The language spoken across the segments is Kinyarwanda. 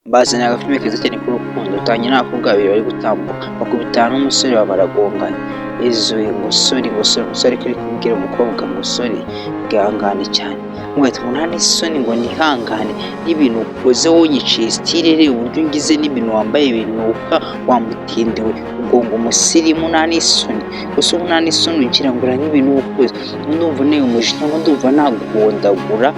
Mbazaniye agafilime keza cyane k'urukundo. Utangira n'abakobwa babiri bari gutambuka, bakubitana n'umusore baba baragonganye. Yezuwe, ngo sorry, ngo sorry. Umusore ariko ari kubwira umukobwa ngo sorry, bwihangane cyane. Umwe ati ngo nta n'isoni, ngo nihangane n'ibintu ukoze, wonyiciye style, reba uburyo ungize n'ibintu wambaye binuka, wamutindiwe ugonga umusirimu, nta n'isoni gusa. Ubu nta n'isoni ugira ngo uranye ibintu uba ukoze, ndumva nteye umujinya, ngo ndumva naguhondagura,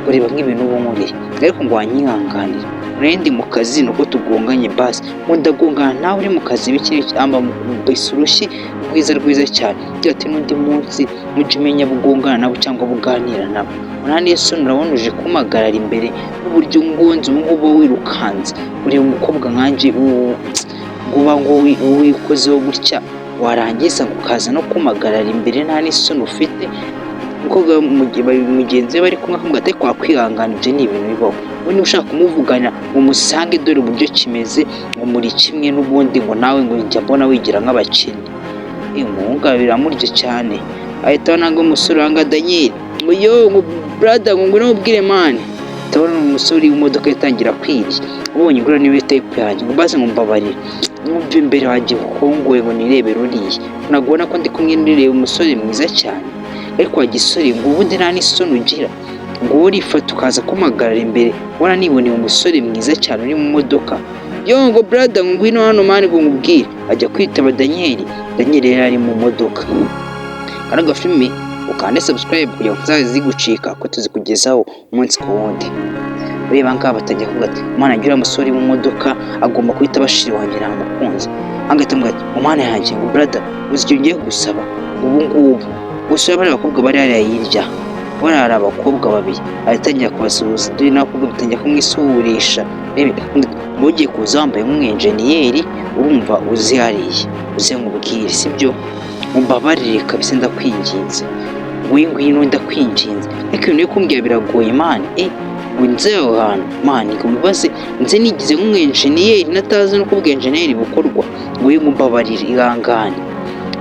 ureba nk'ibintu uba unkoreye, ariko ngo wanyihanganira, nari ndi mu kazi nuko tugonganye. Basi ngo ndagongana nawe uri mu kazi, biki n'ibiki, amba mukubise urushyi rwiza rwiza cyane. Agira ati n'undi munsi mujye umenya bugongana nabo cyangwa buganira nabo, nta n'isoni, urabona uje kumpagarara imbere n'uburyo ngonze ubu ngubu wirukanze, ureba umukobwa nkanjye uba ngo wikozeho gutya, warangiza ngo ukaza no kumpagarara imbere, nta n'isoni ufite. Umukobwa mugenzi we bari kumwe akamubwira ati wakwihangana, ibyo ni ibintu bibaho, we niba ushaka kumuvugana ngo musange, dore uburyo kimeze, ngo muri kimwe n'ubundi, ngo nawe ngo njya mbona wigira nk'abakene. Umuhungu biramurya cyane, ahita abona ngo umusore wanga Daniel, ngo yo, ngo brother, ngo ngwino mubwire man. Ndabona umusore w'imodoka itangira kwirya, ubonye ingura niwe type yanjye, ngo baze, ngo mbabarire, mwumve imbere wanjye kongoye, ngo nirebere uriya, ntabwo ubona ko ndi kumwe nireba umusore mwiza cyane? Ariko wa gisore, ngo ubundi nta n'isoni ugira, ngo wowe urifata ukaza kumpagarara imbere, ubona niboneye umusore mwiza cyane uri mu modoka. Yo, ngo brother, ngo ngwino hano man, ngo nkubwire. Ajya kwitaba Daniel. Daniel yari ari mu modoka. Kano gafilime ukande subscribe kugira ngo tuzaze zigucika, ko tuzikugezaho umunsi ku wundi. Ureba ngaha batangiye kuvuga ati mana, uriya musore mu modoka agomba guhita bashira wanjye, namukunze. Agahita amubwira ati mana yanjye, ngo brother, uzi icyo ngiye gusaba ubu ngubu? Gusa bariya bakobwa bari hariya hirya, buriya hari abakobwa babiri, aratangira kubasuhuza, dore n'abakobwa batangira kumwisuhurisha. Rebe ugiye kuza wambaye nk'umwenjeniyeri, urumva uzi hariya uze nkubwire, sibyo? Mumbabarire kabisa, ndakwinginze, nguyu ngwino, ndakwinginze, ariko ibintu uri kumbwira biragoye man. Ngo nze aho hantu man, ngo mubaze nze nigize nk'umwenjeniyeri natazi n'uko ubwenjeniyeri bukorwa? Nguyu, mumbabarire, ihangane.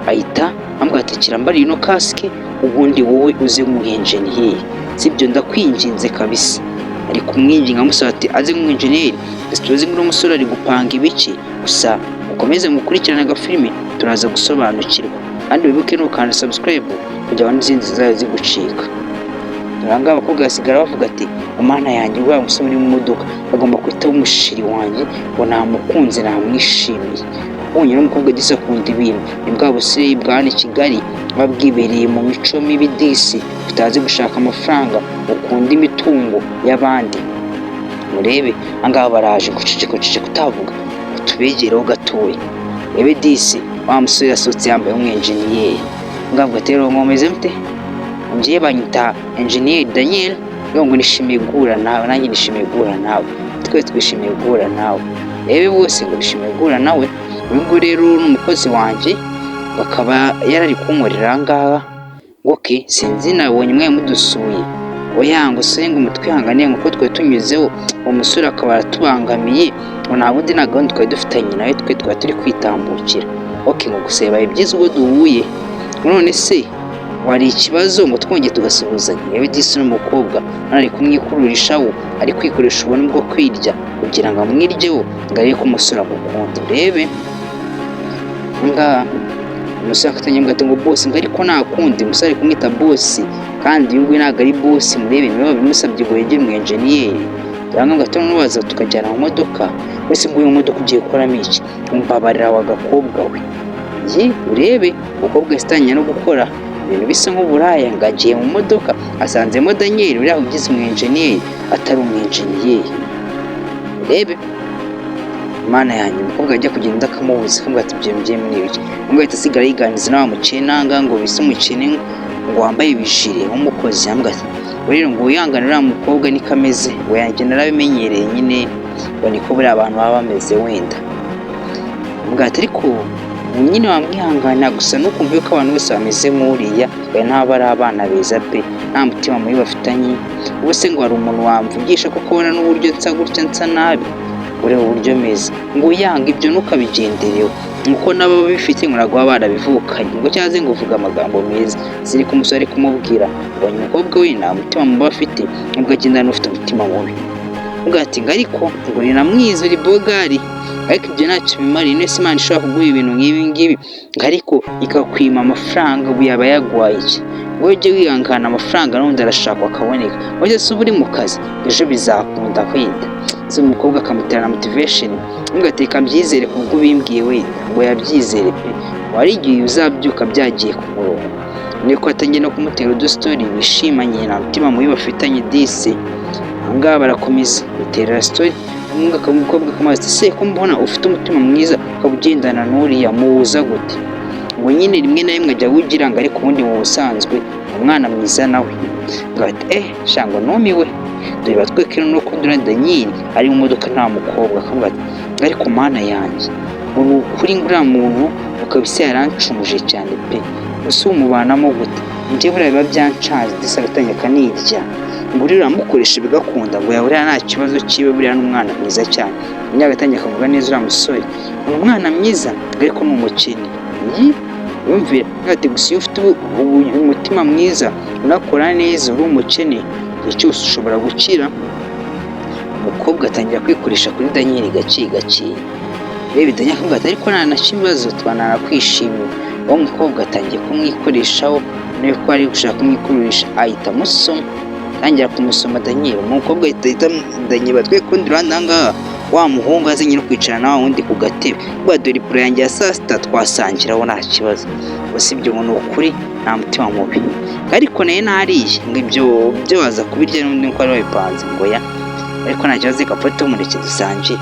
Ahita ambwira ati kirambariye ino kasike, ubundi wowe uze nk'umwenjeniyeri, sibyo? Ndakwinginze kabisa. Ari kumwinginga amusaba ati aze nk'umwenjeniyeri. Gusa tuzi ngo uno musore ari gupanga ibiki. Gusa mukomeze mukurikirane agafilime, turaza gusobanukirwa. Kandi wibuke nukanda subscribe kugira ngo n'izindi zizajya zigucika. Dore aha ngaha abakobwa basigara bavuga ati mana yanjye, uriya musore uri mu modoka agomba guhita umushiri wanjye, ngo namukunze, namwishimiye. Ubonye n'umukobwa disi akunda ibintu, ni bwa busire bwa hano i Kigali buba bwibereye mu mico mibi disi, butazi gushaka amafaranga, bukunda imitungo y'abandi. Murebe aha ngaha baraje, guceceka guceceka, utavuga ngo tubegereho gatoya. Urebe disi wa musore yasohotse yambaye nk'umwenjeniyeri. Ngavuga ati rero mumeze mute? Ngiye banyita enjeniyeri Daniel. Ngo nishimiye guhura nawe. Nanjye nishimiye guhura nawe. Twese twishimiye guhura nawe. Rebe bose ngo bishimiye guhura nawe. Uyu nguyu rero ni umukozi wanjye, akaba yarari kunkorera aha ngaha. Ngo okay, sinzi nabonye mwe mudusuye. Oya, ngo se ngo mutwihanganiye, ngo uko twari tunyuzeho uwo musore akaba aratubangamiye, ngo nta bundi, nta gahunda twari dufitanye nawe, twe twari turi kwitambukira. Okay, ngo gusa bibaye byiza ubwo duhuye. None se wari ikibazo ngo twongeye tugasuhuzanya? Yewe disi n'umukobwa ari kumwikururishaho, ari kwikoresha ubuntu bwo kwirya kugira ngo amwiryeho, ngo arebe ko umusore amukunda. Urebe ngaha umusore afatanya ati ngo boss, ngo ariko nta kundi. Umusore ari kumwita boss, kandi uyu nguyu ntabwo ari boss. Murebe niwe wabimusabye ngo yegere umu enjeniyeri. Cyangwa ngo nubaza tukajyana mu modoka wese, ngo uyu modoka ugiye gukoramo iki? Umbabarira wa gakobwa we. Ye, urebe umukobwa yatangiye no gukora ibintu bisa nk'uburaya, ngo agiye mu modoka asanzemo Daniel uriya ugize umu enjeniyeri, atari umu enjeniyeri. Urebe Imana yanjye, umukobwa ajya kugenda akamubuza, akamubwira ati ibyo ngiye muri ibiki. Umwe ahita asigara yiganiriza na wa mukene ngo bise umukene, ngo wambaye ibijire w'umukozi, yambwira ati rero ngo wihangane, uriya mukobwa niko ameze, ngo yanjye narabimenyereye nyine, ngo niko buriya abantu baba bameze wenda. Ambwira ati ariko nyine wamwihangana gusa, nukumva yuko abantu bose bameze nk'uriya, we ntabwo ari abana beza pe, nta mutima mubi bafitanye. Ubu se ngo hari umuntu wamvugisha kuko ubona n'uburyo nsa gutya, nsa nabi, ureba uburyo meze? Ngo yanga ibyo ntukabigendereho, nuko nabo babifite ngo ntabwo baba barabivukanye, ngo cyangwa se ngo uvuge amagambo meza. Ziri ko umusore ari kumubwira, ubonye umukobwa we nta mutima mubi afite, nubwo agendana n'ufite umutima mubi. Avuga ati ngo ariko ngo uri na mwiza, uri bogari, ariko ibyo ntacyo bimariye. None se Imana ishobora kuguha ibintu nk'ibi ngibi, ngo ariko ikakwima amafaranga, ubu yaba yaguhaye iki? Wowe ujye wihangana, amafaranga n'ubundi arashakwa akaboneka. Wowe se uba uri mu kazi, ejo bizakunda wenda. Se umukobwa akamutera na motivation, ntugateka mbyizere kubwo ubimbwiye wenda, ngo yabyizere pe, wari igihe uzabyuka byagiye ku murongo. Niko atangiye no kumutera udustory, bishimanye, nta mutima mubi bafitanye disi. Ahangaha barakomeza biterera story, umukobwa akamubaza ati: "Se ko mbona ufite umutima mwiza, ukaba ugendana n'uriya, muwuza gute?" Ngo nyine rimwe na rimwe ajya awugira, ngo ariko ubundi mu busanzwe umwana mwiza nawe. Ngo ati: "Eh sha," ngo numiwe. Dore batweke no kundi Daniel ari mu modoka nta mukobwa, akavuga ati: "Ariko Mana yanjye, ngo ni ukuri, ngo uriya muntu ukaba yarancumuje cyane pe, ese umubanamo gute? Njye buriya biba byancanze." Ndetse agatangira akanirya, ngo uriya uramukoresha bigakunda, ngo yaba uriya nta kibazo kiwe, buriya ni umwana mwiza cyane. Undi agatangira akavuga neza uriya musore, ni umwana mwiza ariko ni umukene. Yi yumvira ati: "Gusa iyo ufite umutima mwiza, unakora neza, uri umukene, igihe cyose ushobora gukira." Umukobwa atangira kwikoresha kuri Daniel gake gake. Reba, Daniel akavuga ati: "Ariko nta na kibazo, twananakwishimiye." Uwo mukobwa atangiye kumwikoreshaho, nawe ko ari gushaka kumwikoresha, ahita amusoma, atangira kumusoma Daniel. Umukobwa ahita Daniel batwe kundi ruhande. Aha ngaha wa muhungu azanye no kwicara na wa wundi ku gatebe, ubwo dore ipuro yanjye ya saa sita twasangiraho nta kibazo. Gusa ibyo ngo ni ukuri, nta mutima mubi, ariko nayo nariye, ngo ibyo byo waza kubirya n'undi nkuko wari wabipanze. Ngo ya, ariko nta kibazo, reka mfate umuneke dusangire.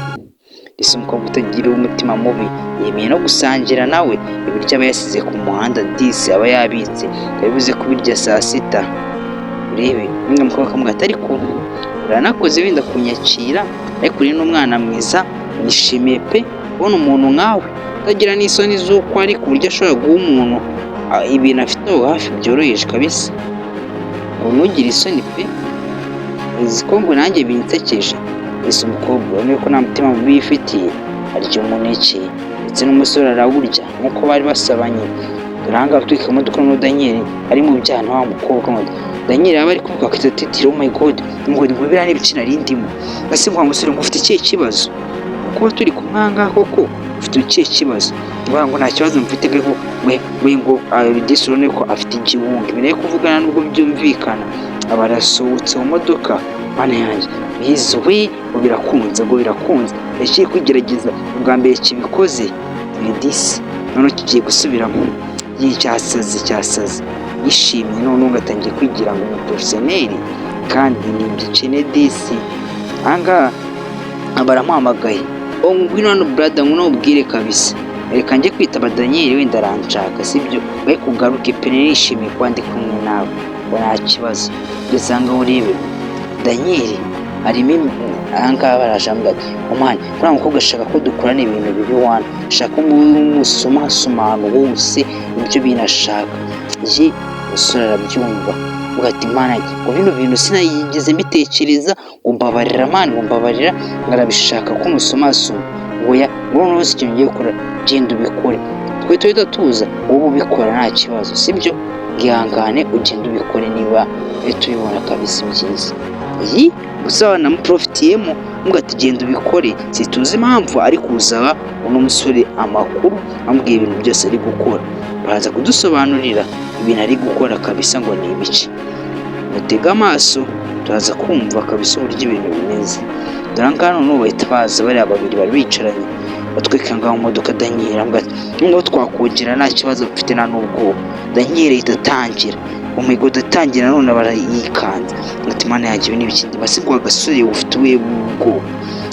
Ese umukobwa utagira umutima mubi yemeye no gusangira nawe ibiryo aba yasize ku muhanda disi, aba yabitse, yabibuze kubirya saa sita. Urebe umwe mukobwa akamubwira ati: "Ariko uranakoze wenda kunyakira, ariko uri n'umwana mwiza, nishimiye pe kubona umuntu nkawe utagira n'isoni z'uko ari, ku buryo ashobora guha umuntu ibintu afite aho hafi byoroheje kabisa, ngo ntugire isoni pe, uzi ko ngo nanjye binsekeje." Ese umukobwa ubona ko nta mutima mubi yifitiye, arya umuneke ndetse n'umusore arawurya nk'uko bari basabanye. Dore aha ngaha turi imodoka na Daniel ari mu byana wa mukobwa ngo Daniel yaba ari kuvuga akahita atitira: "Oh my God," ngo biriya ni ibiki nari ndimo? Ese ngo wa musore, ngo ufite ikihe kibazo kuba turi kumwe aha ngaha koko? Ufite ikihe kibazo? Ngo nta kibazo mfite, ariko we ngo disi urabona ko afite igihunga, ibintu ari kuvugana nubwo byumvikana. Aba arasohotse mu modoka. Mana yanjye, bizuwe, ngo birakunze, ngo birakunze, yagiye kwigerageza ubwa mbere kibikoze ni disi, noneho kigiye gusubiramo cyasaze cyasaze, yishimye, noneho ngatangiye kwigira ngo umuporofesiyoneri kandi ni ibyo disi. Ahangaha baramuhamagaye: "Oh, ngwino hano brother, ngwino ubwire kabisa." "Reka njye kwitaba Daniel, wenda aranshaka." "Sibyo, we kugaruke pe, nishimiye kuba ndi kumwe nawe." Ngo nta kibazo. Ndetse urebe Daniel arimo ahangaha, baraje avuga ati: "Omani, uriya mukobwa ashaka ko dukorana ibintu bibi wana, ashaka ko musomasoma ahantu hose, ibyo bintu ashaka." Ye, umusore arabyumva, avuga ati: "Mana, ngo bino bintu sinayigeze mbitekereza, ngo mbabarira man, ngo mbabarira, ngo arabishaka ko musomasoma." Ngo ya, ngo noneho si ikintu ngiye gukora, genda ubikore, twe tuhita tuza, wowe ubikora nta kibazo, sibyo? Ihangane ugende ubikore, niba tubibona kabisa byiza. Iyi gusa wanamuprofitiyemo, amuga ati: "Genda ubikore." Situzi impamvu ari kuzaba uno musore amakuru, amubwiye ibintu byose ari gukora, baraza kudusobanurira ibintu ari gukora kabisa ngo ni ibiki. Mutege amaso, turaza kumva kabisa uburyo ibintu bimeze. Dore aha ngaha noneho bahita baza bariya babiri bari bicaranye, batwika ngaho mu modoka. Daniel avuga ati: "Noneho twakongera, nta kibazo mfite, nta n'ubwoba." Daniel ahita atangira umuhigo, atangira none barayikanze, ati: "Mana yanjye, ibi ni ibiki? Basi ngo agasore ufite ubuhe bwoba?"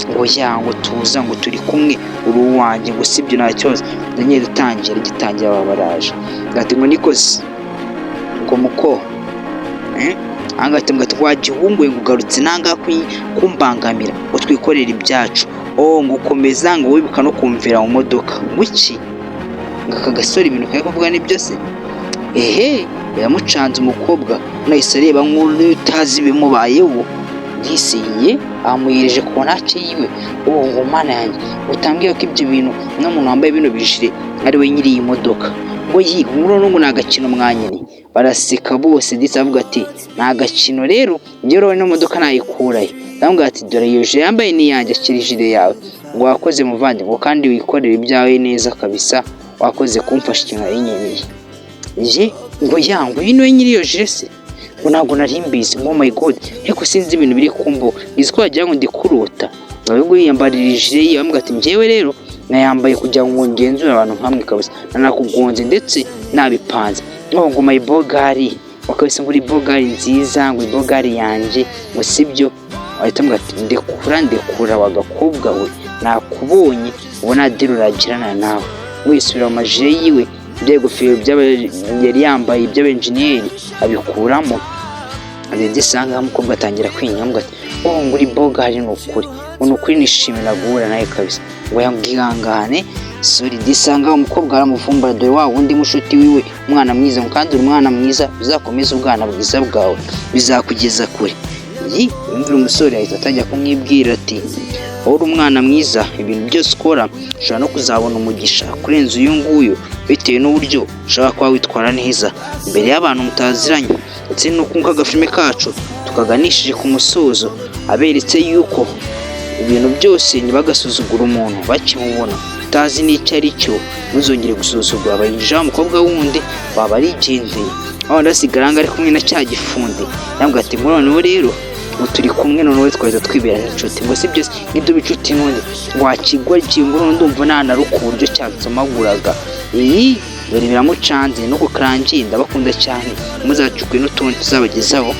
Ngo ya, ngo tuza, ngo turi kumwe, uri uwanjye, ngo sibyo, nta kibazo. Daniel atangira gitangira, baba baraje, ati ngo niko se, ngo muko ahangaha, ati ngo wagihunguye, ngo ugarutse nangaha kumbangamira, ngo twikorere ibyacu. Oh, ngo ukomeza, ngo wibuka no kumvira mu modoka, ngo iki? Ngo aka gasore ibintu kari kuvuga nibyo se? Ehe, yamucanze umukobwa, nahise areba nk'utazi ibimubayeho, yisiye amuhereje ku ntake yiwe. Oh, ngo Mana yanjye, utambwira ko ibyo bintu n'umuntu wambaye bino bijire ari we nyiri iyi modoka? Ngo yiga ngo ngo ni agakino mwanyine. Baraseka bose ndetse avuga ati: "Ni agakino rero, njyewe urabona ino modoka nayikurahe?" Ndamubwira ati: "Dore iyo jire yambaye ni iyanjye, akira ijire yawe." Ngo: "Wakoze muvandi," ngo "kandi wikorere ibyawe neza kabisa, wakoze kumfasha ikintu nari nkeneye." Ye, ngo ya, ngo uyu niwe nyiri iyo jire se? Ngo ntabwo nari mbizi. Ngo: "Oh my God, ariko sinzi ibintu biri kumbo, ngize ko wagira ngo ndi kurota." Ngo ahubwo yiyambarira ijire ye, bamubwira ati: "Njyewe rero nayambaye kugira ngo ngenzure abantu nkamwe kabisa, nanakugonze ndetse nabipanze." Ngo my bogari wakabise, ngo uri bogari nziza, ngo uri bogari yanjye, ngo sibyo? Ahita amubwira ati: "Ndekura, ndekura wagakobwa we, nakubonye ubu nta deal uragirana nawe." Wisubira mu majire yiwe, bya bigofero yari yambaye by'abenjeniyeri abikuramo. Agenda isanga umukobwa atangira kwinyambwa ati: "Oh," ngo "uri bogari ni ukuri," ngo "ni ukuri nishimira guhura nawe kabisa." Ngo yangihangane, sorry. Disanga umukobwa aramuvumbura, dore wa wundi mushuti wiwe, umwana mwiza, ngo kandi uri umwana mwiza, uzakomeze ubwana bwiza bwawe, bizakugeza kure. Yi, yumvira umusore ahita atangira kumwibwira ati: "Wowe uri umwana mwiza, ibintu byose ukora ushobora no kuzabona umugisha kurenza uyu nguyu, bitewe n'uburyo ushobora kuba witwara neza imbere y'abantu mutaziranye." Ndetse n'uko agafilime kacu tukaganishije ku musozo, aberetse yuko ibintu byose ntibagasuzugure umuntu bakimubona, utazi n'icyo ari cyo, ntuzongere gusuzugura. Bayinjira umukobwa wundi waba arigendeye, aho ndasigara ari kumwe na cya gifundi. Yambwira ati: "Ngo noneho rero ngo turi kumwe, noneho twahita twibera nk'inshuti." Ngo si byose, ntiduba inshuti n'undi wakigwa. Ngo noneho ndumva nanaruka uburyo cyansomaguraga. Iyi dore biramucanze nuko karangiye. Ndabakunda cyane, muzacukwe n'utundi tuzabagezaho.